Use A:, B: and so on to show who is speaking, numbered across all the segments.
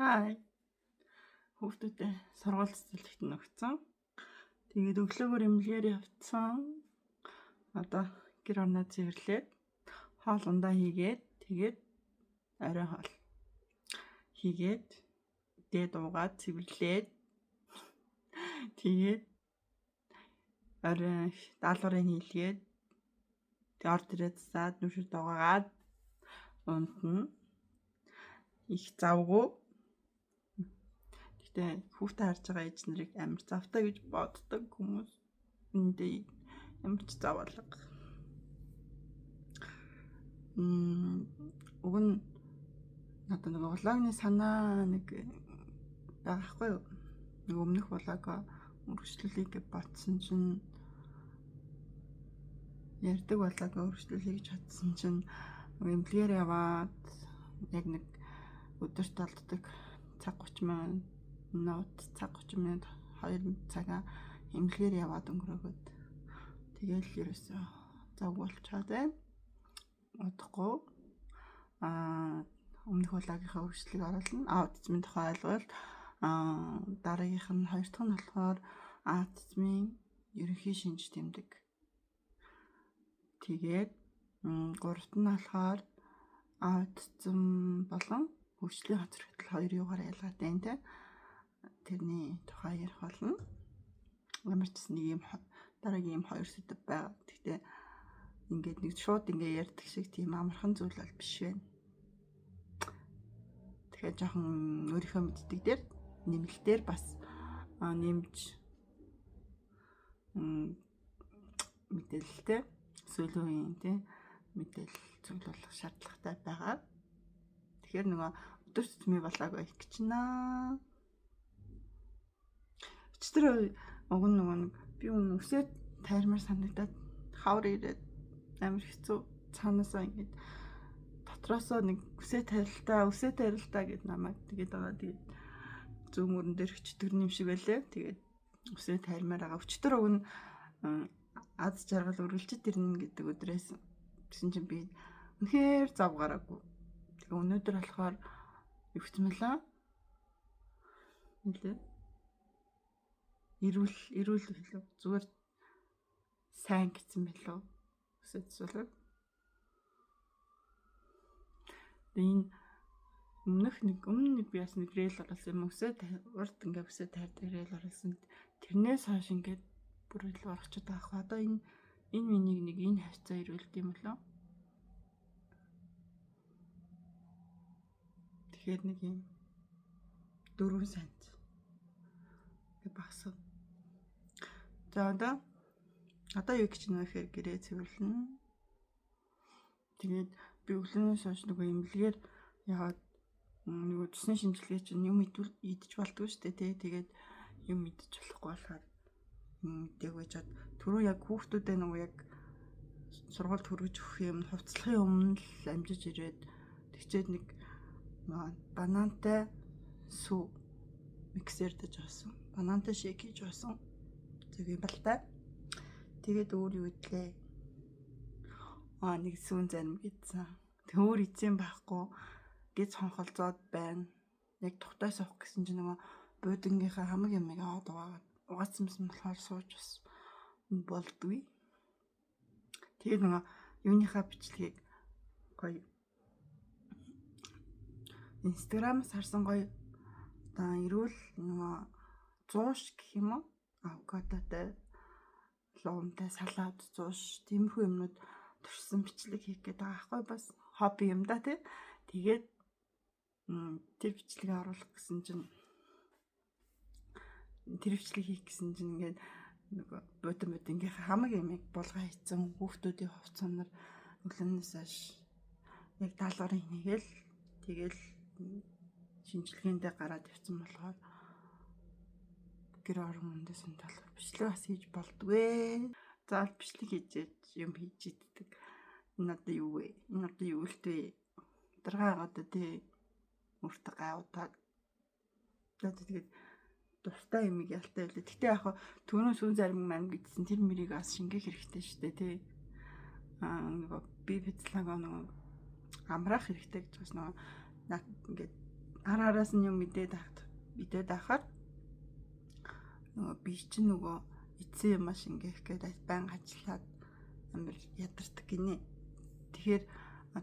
A: Хай. Хүүхдүүдээ сургууль цэцэрлэгт нь өгсөн. Тэгээд өглөөгөр эмнэлгээр явцсан. Одоо гэр орноо цэвэрлээд хоол ундаа хийгээд тэгээд орой хоол хийгээд дээд уугаад цэвэрлээд тэгээд орой даалгаврыг хийлгээд тэгээд орд ирээд засаад нүшээ дугаагаад унтна. Их завгүй. Гэхдээ хүүхдээ харж байгаа ээж нарыг амар завтай гэж боддог хүмүүс. Үүндээ ямар ч зав алга. Уг нь одоо нэг vlog-ны санаа нэг байгаа хгүй юу? Нэг өмнөх vlog-оо үргэлжлүүлэе гэж бодсон чинь ярьдаг vlog-оо үргэлжлүүлэе гэж бодсон чинь эмнэлгээр яваад яг нэг өдөрт олддог цаг 30 минут, цаг 30 минут 2 цагаа эмнэлгээр яваад өнгөрөөгөөд тэгэл ерөөсөө завгүй болчиход байна. Удахгүй өмнөх vlog-ийнхаа үргэлжлэлийг оруулна. Аутизмын тухай ойлголт, дараагийнх нь хоёр дахь нь болохоор аутизмын ерөнхий шинж тэмдэг. Тэгээд гуравт нь болохоор аутизм болон хөгжлийн хоцрогдол хоёр юугаар ялгаатай юм те. Тэрний тухай ярих болно. Ямар ч нэг юм дараагийн юм хоёр сэдэв байгаа. Гэхдээ ингээд нэг шууд ингээ ярьдаг шиг тийм амархан зүйл бол биш байна. Тэгэхээр жоохон өөрийнхөө мэддэг дээр нэмэлтээр бас нэмж мэдээлэлтэй сүүлийн үеийн тий мэдээлэл цуглуулах шаардлагатай байгаа. Тэгэхээр нөгөө өдөр тутмын vlog их гэж наа. Өчигдөр уг нь нөгөө нэг би өмнө үсээ тайрмаар санагдаад хавар ирээд амар хэцүү цаанаасаа ингээд дотроосоо нэг үсээ тарилтаа үсээ тарилтаа гэд намайг тэгээд байгаа. Тэгээд зүүн мөрөн дээр өчтөрний юм шиг байлээ. Тэгээд үсээ тайрмаар байгаа. Өчтөр уг нь аз жаргал үргэлжид ирнэ гэдэг өдрөөс гэсэн чинь би үнэхээр зав гараагүй. Тэгээ өнөөдөр болохоор юу гэсэн мэлээ? Нилээ. Эрүүл хэлв. Зүгээр сайн гэсэн мэлөө. Үсээ зүйлээ. Тэгээ энэ өмнөх нэг өмнө нэг би бас нэг reel оруулсан юм. Үсээ урд ингээ үсээ тайрдаг reel оруулсан. Тэрнээс хойш ингээд бүр илүү орчод байгаа хөө. Одоо энэ миний нэг энэ хавцаа ирүүлд юм болоо. Тэгэхээр нэг юм 4 сент гэ багсав. За одоо юу гэж нэ гэхээр гэрээ цэвэрлэнэ. Тэгээд би өглөөнөөс хойш нөгөө эмнэлгээр яваад нөгөө цусны шинжилгээ чинь юм идэж болдгоо шүү дээ тий. Тэгээд юм идэж болохгүй болохоор мдэггүй чад түрүү яг хүүхдүүдээ нөгөө яг сургуульд хүргэж өгөх юм хувцлахын өмнө л амжиж ирээд тэгчээд нэг банантай сүү миксердэж авсан. Банантай шейк хийж авсан. Зөв юм балтай. Тэгээд өөр юу идлээ? Нэг сүүн зарим гэдсэн. Тэг өөр эзэн байхгүй гэж хонхолцоод байна. Яг тухтай суух гэсэн чинь нөгөө буудангийнхаа хамаг юмыг аваад угаацсан байсан болохоор сууж бас болдгүй. Тэгээд нөгөө юуныхаа бичлэгийг гоё Инстаграмаас харсан гоё одоо эрүүл нөгөө зууш гэх юм уу? Авокадотой, луумтай салат, зууш тиймэрхүү юмнууд туршсан бичлэг хийх гээд байгаа байхгүй бас хобби юм да тий. Тэгээд тэр бичлэгээ оруулах гэсэн чинь тэр бичлэг хийх гэсэн чинь ингээд нөгөө буудан буудангийнхаа хамаг юмыг булгаа хийцэн хүүхдүүдийн хувцаанаар өглөөнөөс хойш яг даалгаврыг хийгээл тэгэл шинжилгээндээ гараад явцсан болохоор гэр орон мөндөөс нь талаар бичлэг бас хийж болдгоо. Заавал бичлэг хийж юм хийж иддэг. Энэ одоо юу вэ? Энэ одоо юу л вэ? Даргаа одоо тий өөртөө гайвтаад. Тэгээд дуртай юмыг ялтай байлаа. Гэтэ яг түрүүн сүүн зарим маань гэдсэн тэр мөрийг бас шингээх хэрэгтэй шүү дээ тий. Нөгөө би физиологоо нөгөө амраах хэрэгтэй гэж бас нөгөө над ингээд Араас нь юм мэдээд ахаар нөгөө би чинь нөгөө эцсийн юм маш ингээх гээд байнга ажиллаад амар ядардаг гинэ. Тэгэхээр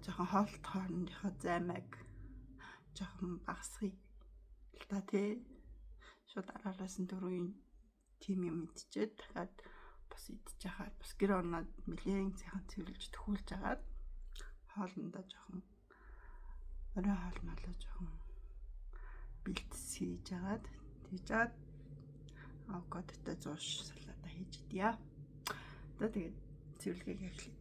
A: жоохон хоолт хоорондынхоо займаг жоохон багасгая л та тий. Шууд араас нь дөрвийн тим юм идчихэд дахиад бас идчих хахаар бас гэр орноод нэлээн сайхан цэвэрлж төхүүлж агаад хоолндоо жоохон орой хоол малаа жоохон бэлтс хийж агаад тэгж аваад авокадотой зууш салата хийж идье. За тэгээд цэвэрлэгийг эхлэе.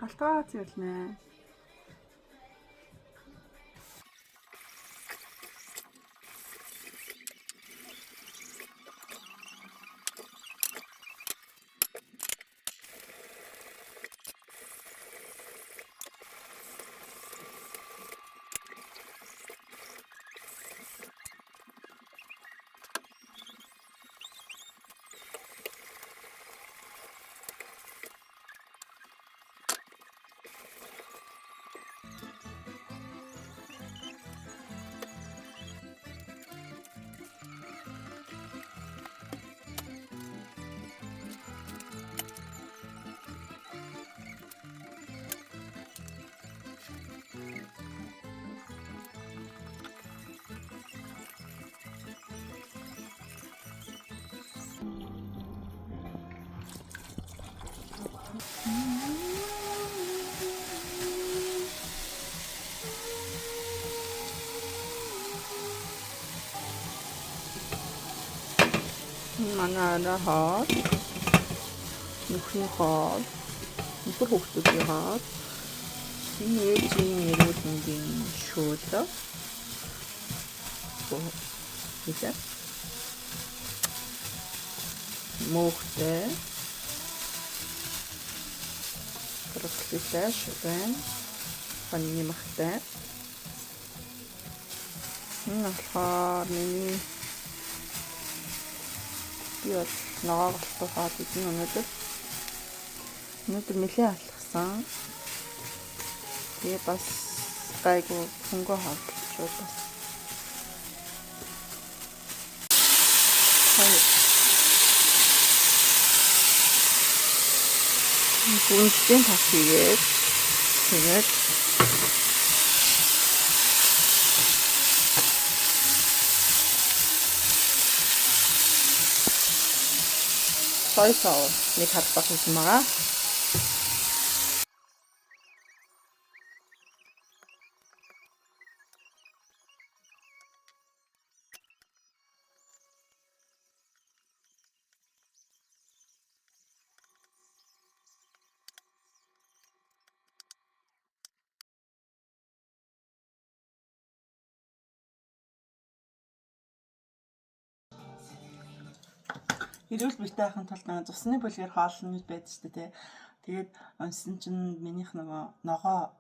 A: Галтгаа цэвэрлэнэ. Манай орой хоол, нөхрийн хоол, нөхөр хүүхдүүдийн хоол, энэ ээжийн эрүүл мэндийн шөөлөө. Хийлээ. Мөөхтэй. Брокколитай шүбэн. Хонины махтай. Энэ болохоор миний би бол ногоо голтуу хоол идэн өнөөдөр. Өнөөдөр нэлээд алхсан. Тэгээ бас гайгүй хөнгө хооллож бас. Гүнжлийн тас хийгээд тэгээд сой соус нэг хадгалах хийсэн байгаа. Эрүүл мэндтэй байхын тулд нөгөө цусны бүлгээр хооллоно гэж байдаг шүү дээ. Тэгээд унсан чинь минийх нөгөө ногоо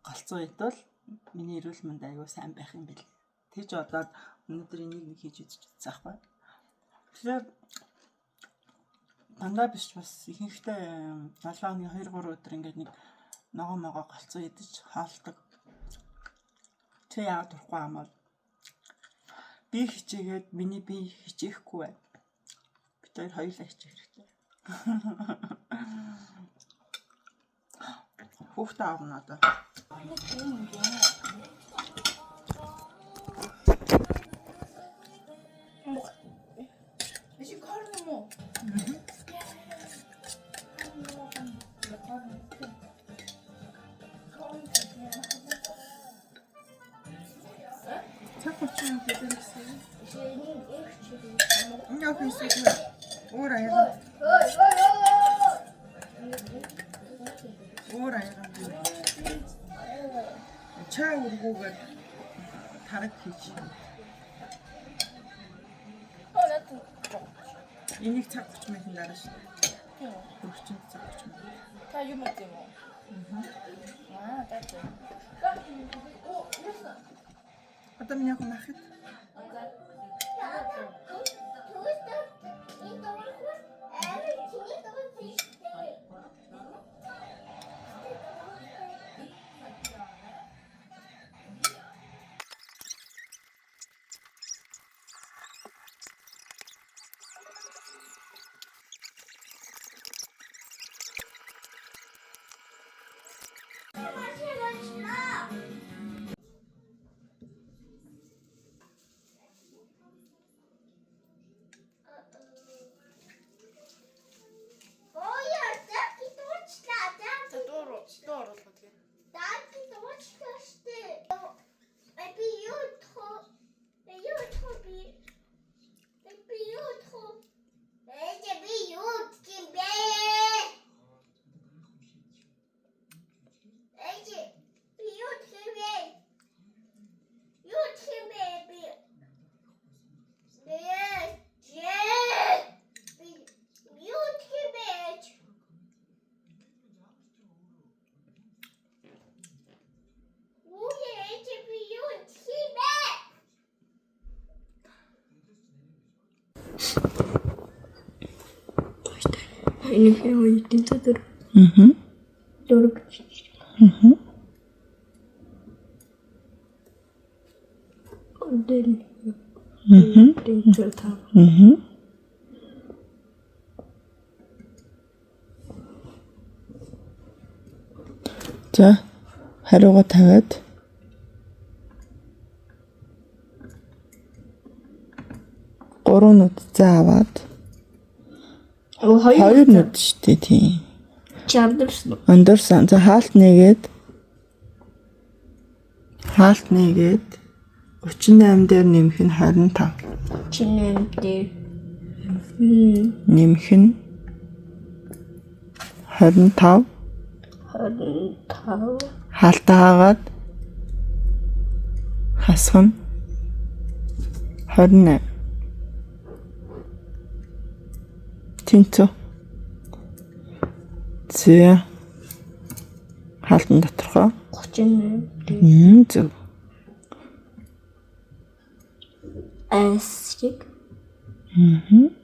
A: голцоо идвэл миний эрүүл мэнд аягүй сайн байх юм бэл. Тэгж бодоод өнөөдөр энийг нэг хийж үзэж үзсэн аахгүй. Тэгэхээр Дандаа биш бас ихэнхдээ 7 хоногийн 2 3 өдөр ингээд нэг ногоо могоо голцоо идэж хоолдог. Чи яагаад турахгүй юм бол? Би хичээгээд миний бие хичээхгүй байна. Бид хоёр хоёулаа хичээх хэрэгтэй. Хүүхдээ авна одоо.
B: Биш корн юм уу?
A: Цаг 30 минут гэсэн. Ингээ хийсэн. Өөр аяга. Өөр аяга. Чай өргүүгээр тараг хийж.
B: Оо надад
A: Энийг цаг 30 минутын дараа шүү.
B: тийм үү?
A: Хөрөгчин цаг 30 минут.
B: Та юм уу тийм үү? Аа, та тийм. Оо, юусан?
A: Одоо миний охин махад.
B: За дуур дуу оруулах тэгээ.
C: Энэ хоёр тэнцүү дөрөв.
A: Аа.
C: Дөрөв гэж.
A: Аа.
C: Дэн.
A: Аа.
C: Тэнцүү тав.
A: Аа. За хариугаа тавиад гурван нүд за аваад
C: Хоёр
A: хоёр нүд шүү дээ тийм.
C: Чандэрсэн.
A: Өндөрсөн. За хаалт нэгээд 38 дээр нэмэх нь 25.
C: Чинэм дээр.
A: Нэмэх нь 25.
C: 25.
A: Хаалтаа хаагаад хасах нь 28. Тэнцүү. Зэ. Хаалтан доторхоо.
C: 38 дээр.
A: Зөв.
C: С шиг.
A: Аа.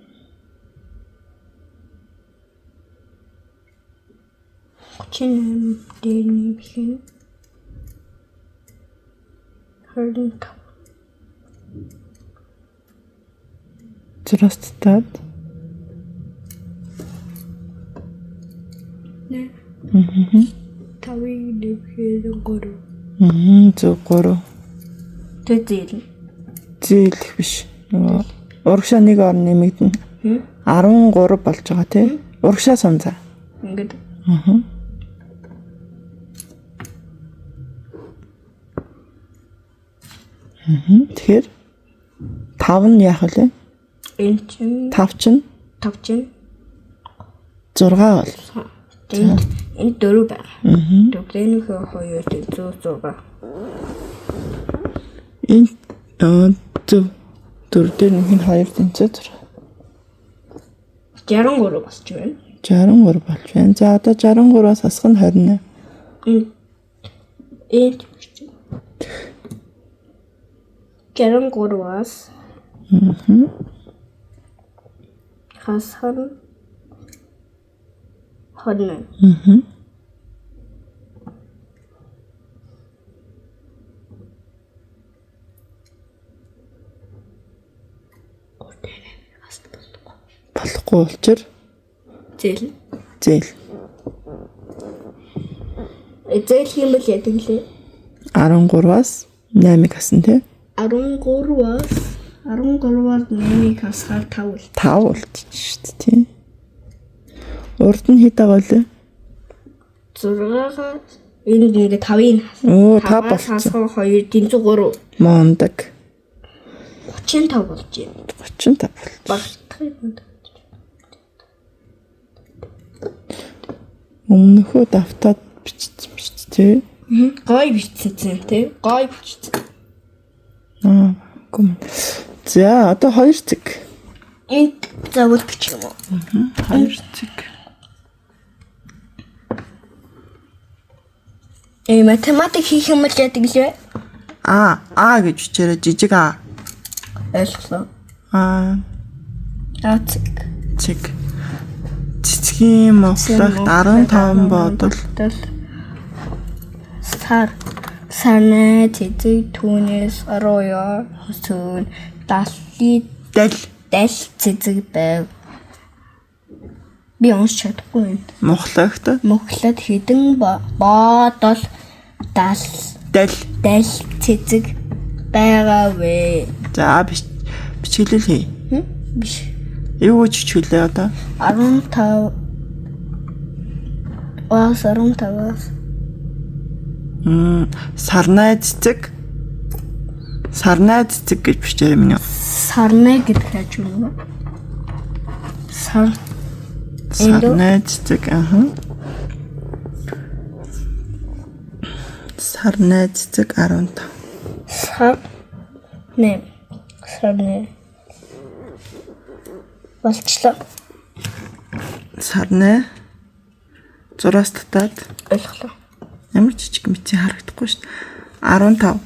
C: 38 дээр нэмэх нь 25.
A: Зураас татаад.
C: Нэ. Тавыг нэмэхээр 3.
A: Аа, зөв 3.
C: Тэг зээл.
A: Зээлэх биш. Нөгөө урагшаа нэг орн нэмэгдэнэ. 13 болж байгаа тий. Урагшаа сум за.
C: Ингээд.
A: Аа. Тэгэхээр 5 нь яах вэ?
C: Энэ чинь
A: 5 чинь
C: 5 чинь
A: 6 бол.
C: Энд энэ 4 байгаа. Дөрөвнийхөө 2 тэнцүү 6.
A: Энэ зөв 4 дээр нэмэх нь 2 тэнцүү 6.
C: 63 болж байна.
A: 63 болж байна. За одоо 63-аас хасах нь 28.
C: Энэ 63-аас хасах нь 28.
A: Аа. Болохгүй учир
C: Зээл.
A: Зээл.
C: Зээл юм бол яадаг лээ.
A: 13-аас 8-ыг хасна тий.
C: 13-аас 8-ыг хасахаар 5 үл.
A: 5 болчих шүү дээ тий. Урд нь хэд байгаа лээ?
C: 6-аас энд ингээ 5-ыг хас.
A: Оо 5 болчихсон.
C: Хасах 2 дэнцүү 3.
A: Мундаг.
C: 35 болж байна.
A: 35 болчих.
C: Багтах юм.
A: Өмнөхөө давтаад бичсэн шүү дээ тий.
C: Гой бичсэн тий. Гой бичсэн.
A: Аа, үгүй юм. За, одоо 2 цэг.
C: Энд заавал бичих юм уу?
A: 2 цэг.
C: Математик хийх юм бол яадаг лээ?
A: А, А гэж бичээрэй. Жижиг А.
C: Ойлголоо.
A: А
C: А цэг.
A: цэг. Цэцгийн мохлогт 15 бодол.
C: Сар сарнай цэцэг түүнээс 12 хөсөөн даллын
A: Дал
C: дал цэцэг байв. Би уншиж чадахгүй юм.
A: мохлогт
C: Мөхлөд хэдэн бодол дал
A: дал.
C: дал цэцэг байгаа вэ?
A: За, бичгэлэл хий.
C: Биш.
A: Юу гэж бичгэлээ одоо?
C: 15 аас 15-аас
A: Сарнай цэцэг. Сарнай цэцэг гэж бичээрэй минь.
C: Сарнай гэдэг яаж юм бэ? Сар
A: Сарнай цэцэг. Аа. Сарнай цэцэг 15.
C: Сар нэ сарнай болчлоо.
A: Сарнай зураас татаад
C: Ойлголоо.
A: Ямар жижиг мэдсэн харагдахгүй шүү дээ. 15.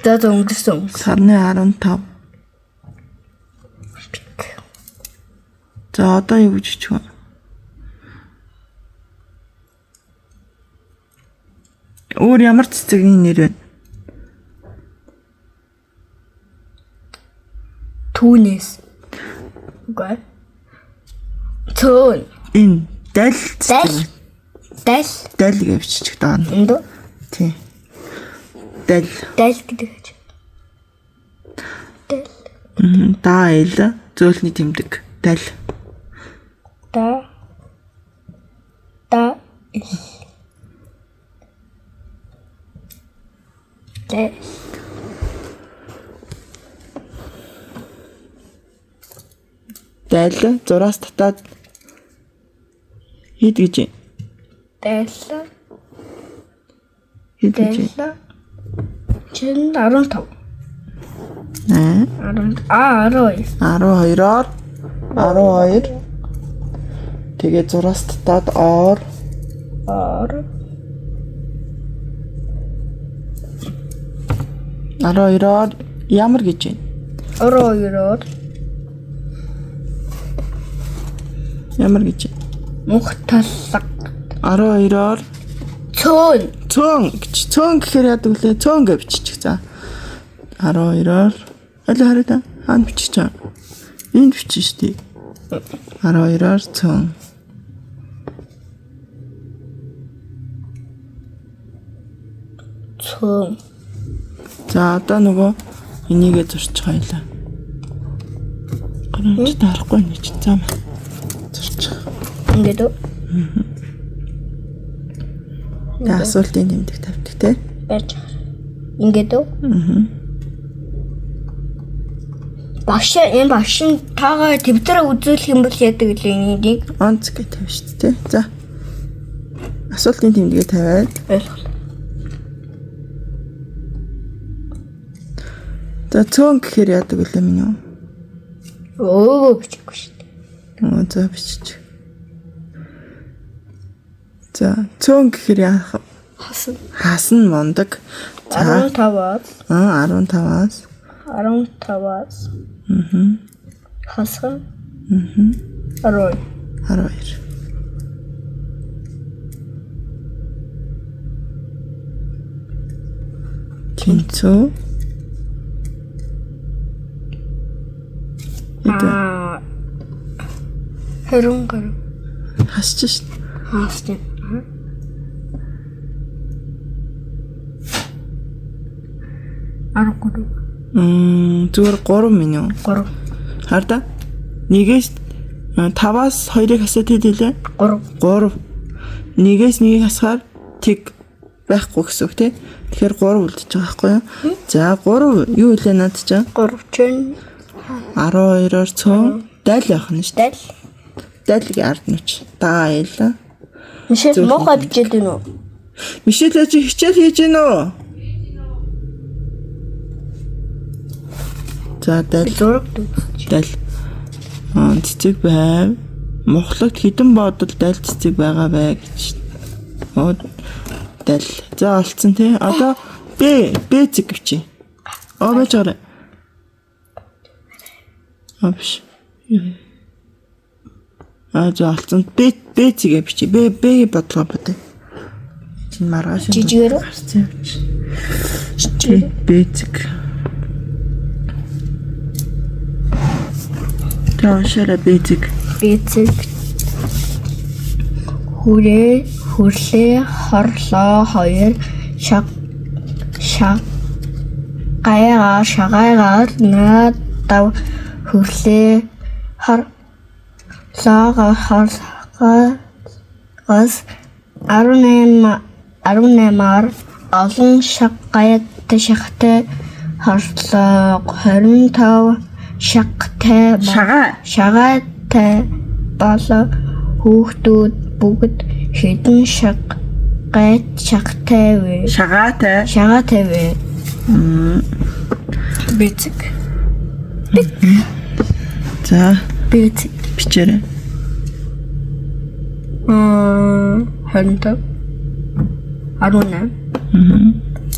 C: За за өнгөрсөн.
A: Сарны 15. За одоо юу гэж бичих вэ? Өөр ямар цэцгийн нэр вэ?
C: Түүнээс. Үгүй. Цөөн.
A: Энэ дал
C: Дал.
A: цэцэг.
C: Дал.
A: Дал гэж бичих даа.
C: Энд үү?
A: Тий. Дал.
C: Дал гэдэг гэж. Дал.
A: Да ил зөөлний тэмдэг. Дал.
C: Да. Да. Ил. Дал.
A: Дал зураас татаад хэд гэж юм?
C: Дал.
A: Хэд гэж юм?
C: Дал. Чин 15.
A: Аа.
C: 10 а 12.
A: 12-оор 12. Тэгээ зураас татаад ор
C: Ор.
A: 12-оор ямар гэж юм?
C: 12-оор
A: Ямар гэж юм?
C: мөнх таллаг.
A: 12-оор
C: Цөөн.
A: цөөн гэж. Цөөн гэхээр яадаг лээ? Цөөн гэж бичих. За. 12-оор аль хараа та хаана бичих чам? Энд бичих шүү дээ. 12-оор цөөн.
C: Цөөн.
A: За одоо нөгөө энийгээ зурчих хоёлаа. Гарамж дарахгүй нэг чинь зам. Зурчих.
C: Ингээд үү?
A: Тэгээ асуултын тэмдэг тавьдаг те.
C: Барьж байгаа. Ингээд үү? Аа. Багш энэ багш нь таагаа тэмдэрэ үзүүлэх юм бол яадаг лээ энийг
A: Онц гэж тавь шүү дээ. За. Асуултын тэмдэгээ тавиад.
C: ойлголоо.
A: За цөөн гэхээр яадаг вэ миний юу?
C: Өө бичихгүй шүү дээ.
A: Оо за бичиж. За цөөн гэхээр яах вэ?
C: Хасан.
A: Хасан мундаг. За
C: 15-аас
A: аа 15-аас
C: 15-аас. Аа. Хасан. Аа. 12.
A: 12. Тэнцүү. Эдэ
C: Аа 23.
A: хасч шин.
C: Хаас тийм. Аргагүй.
A: Зүгээр 3 минь үү?
C: 3.
A: Хар да. Нэгээс 5-аас 2-ыг хасаад хэд хэлээ?
C: 3.
A: 3. Нэгээс нэгийг хасахаар тэг байхгүй гэсэн үг тий. Тэгэхээр 3 үлдэж байгаа байхгүй юу? За 3 юу хэлээ над чинь?
C: 3 чинь
A: 12-оор цөөн дайл явах нь шүү дээ.
C: дал.
A: Дайлгийн ард нүч. Даа аялаа.
C: Мишель муухай бичээд байна уу?
A: Мишель чи хичээл хийж гин үү? За дайл
C: Би зураг үзчих.
A: дайл. Аа цэцэг байв. Мухлагт хідэн бодол дайл цэцэг байгаа бай гэж. Оо дайл. За олцсон тий. Одоо Б Б цэг гэвчи. Оо байж байгаарай. Аа биш. Аа за олцсон. Б Б цэгээ бичи. Б Б бодлого бодъё. Чинь маргааш
C: Жижигээр үү?
A: гарсан юм чи.
C: Жижиг.
A: Б цэг. Таашара Б цэг.
C: Бэцэг хүрээ хөрлөө хорлоо хоёр шаг шаг гайгаар шагайгаар наад дав хөрлөө хор лоого хорлогоос 18 18-аар олон шаг гайтай шахтай хорлоо 25 шагтай
A: Шагаа.
C: Шагаатай болоо хүүхдүүд бүгд хэдэн шаг гайт шагтай вэ?
A: Шагаатай.
C: Шагаатай вэ? Бэцэг.
A: За
C: Бэцэг.
A: бичээрэй.
C: Аа 25. 18.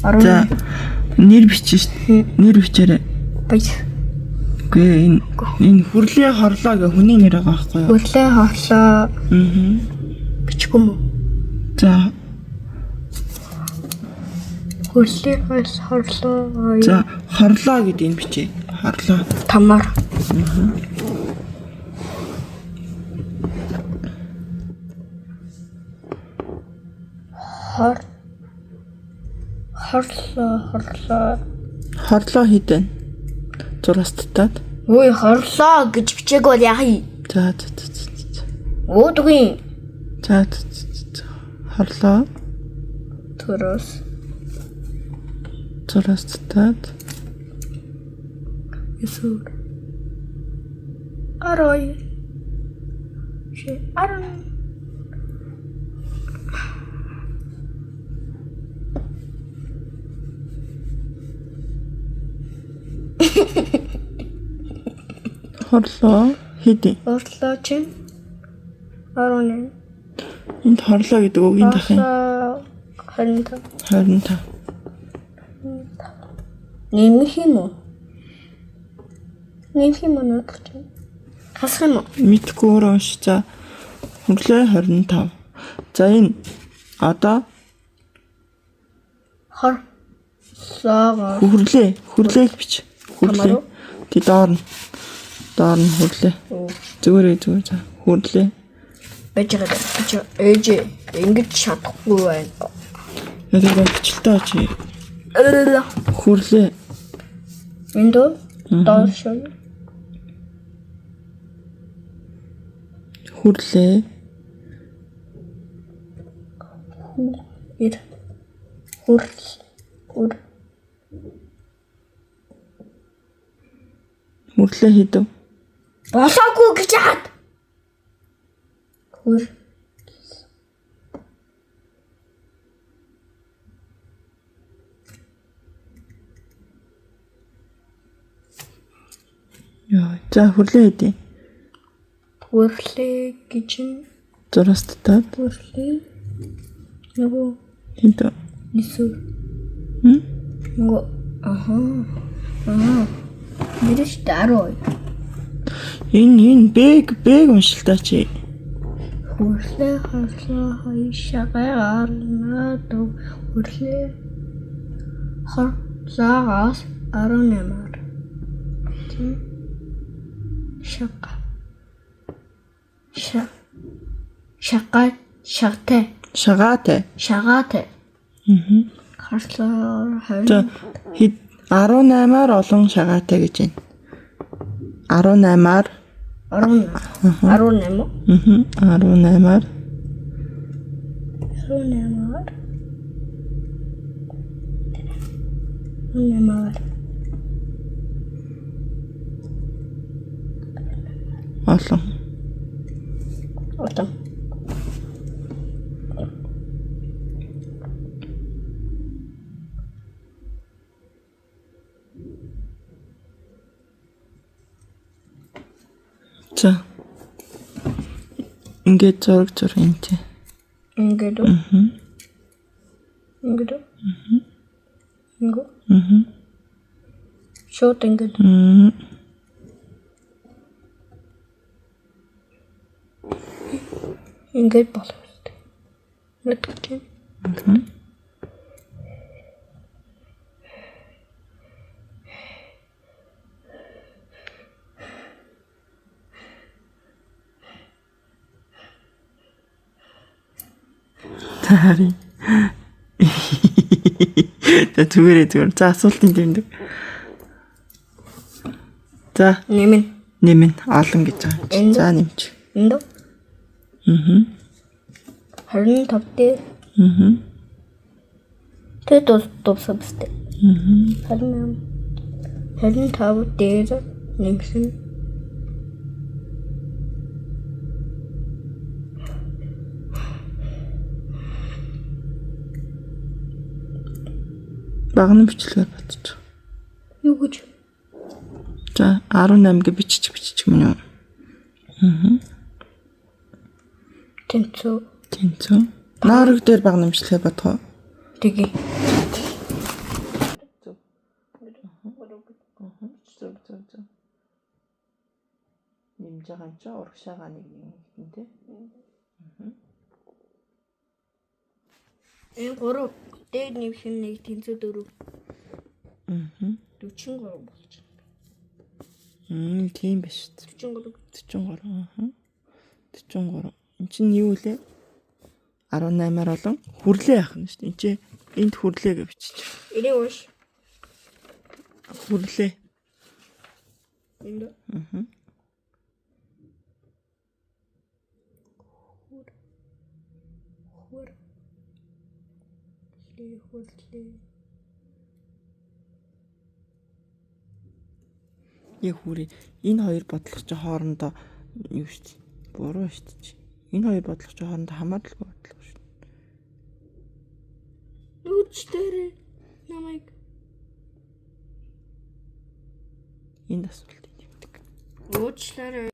A: Аа. За нэр бичнэ шүү дээ. Нэр бичээрэй.
C: Баяр.
A: Үгүй ээ, энэ энэ хүрлээ хорлоо гэх хүний нэр байгаа байхгүй юу?
C: Хөрлөө хорлоо
A: Аа.
C: бичихгүй мө?
A: За
C: Хөрлөө хорлоо
A: за хорлоо гэдэг энэ бичээ. Хорлоо.
C: тамар. Хор хорлоо хорлоо.
A: Хорлоо хэд вэ? Зураас татаад.
C: Ой хорлоо гэж бичээг бол яах юм?
A: За за за за, за.
C: Өөдгөө.
A: За за за, за, за. Хорлоо.
C: Төрөөс
A: Зураас татаад.
C: Есүр. Арай. Ши аран.
A: Хорлоо хэд вэ?
C: Хорлоо чинь 18.
A: Энд хорлоо гэдэг үг энд ах юм.
C: Хорлоо 25.
A: 25.
C: Нэмэх юм уу? Нэмэх юм уу наадах чинь? Хасах юм уу?
A: Мэдгүй өөрөө унш. За хүрлээ 25. За энэ одоо
C: Хорлоогоор
A: хүрлээ. Хүрлээг бич. Хүрлээ.
C: Хамаар уу?
A: Тий доор нь. Доор нь хүрлээ. Зүгээрээ зүгээр за хүрлээ.
C: байж байгаа даа. Би чи ээж ингэж чадахгүй байна.
A: Яг бичлээ чи. Хүрлээ.
C: Энд үү? Доош шүү.
A: Хүрлээ.
C: Хүү. Ир. Хүрл. Үр.
A: Хүрлээ хийдэв.
C: Болоогүй гэж яад. Хүр.
A: Яа, за хүрлээ хийдэ.
C: Хүрлээ гэж нь
A: Зураас татаад
C: хүрлээ. Нөгөө
A: хийдэв.
C: нисүү.
A: Хм?
C: Нөгөө аха. Аа. Мэдээж даруй.
A: Энэ энэ бэг бэг уншилтаа чи.
C: Хүрлээ хорлоо хоёр шагаар наад хүрлээ. Заагаас 18-аар. Тийм. Шага. Ша. Шага шагтай.
A: Шагаатай.
C: Шагаатай.
A: Аа.
C: Харлаар 20.
A: За хэд 18-аар олон шагаатай гэж байна. 18-аар
C: 18. 18.
A: Аа 18-аар
C: 18-аар. 18-аар.
A: Олон.
C: Олон.
A: За. Ингээд зураг зур энэ тий.
C: Ингээд үү?
A: Аа.
C: Ингээд үү? Ингээд.
A: Аа.
C: Шууд ингээд.
A: Аа.
C: Ингээд болох хэрэгтэй. Мэдгүй.
A: Аа. Тари. За зүгээрээ зүгээр. За асуултын тэмдэг. За
C: Нэмэн.
A: нэмэн олон гэж байгаа.
C: Энд.
A: За нэмч.
C: Энд.
A: Аа.
C: 25 дээр.
A: Аа.
C: Тэр дуссан биз дээ.
A: Аа.
C: 28. 25 дээр нэмсэн.
A: Багны бичлэгээр бодчих.
C: Юу гэж?
A: За 18 гэж биччих биччих юм уу?
C: Тэнцүү.
A: Тэнцүү. Наурыг дээр баг нэмжлэгээ бодох уу?
C: Тэгээ.
A: Зөв. Зөв зөв зөв. Нэмж байгаа юм чи урагшаага нэг нэг гэн тэ.
C: Энэ 3 дээр нэмэх нь 1 тэнцүү 4.
A: Аа.
C: 43 болж байна.
A: Тийм биш.
C: 43.
A: 43. Аа. 43. Энд чинь юу лээ? 18-аар олон хүрлээ яах нь шүү дээ. Энд чи энд хүрлээ гэж бичиж.
C: Энийг унш.
A: Хүрлээ.
C: Энд.
A: Аа.
C: Хүр. Лээ хүрлээ.
A: Яг хүрээ. Энэ хоёр бодлого чи хоорондоо юу шүү дээ. Буруу шүү дээ. Энэ хоёр бодлого чи хоорондоо хамааралгүй бодлого шүү дээ.
C: Нүцлээрээ намайг
A: Энд асуултыг нэмдэг.
C: уучлаарай.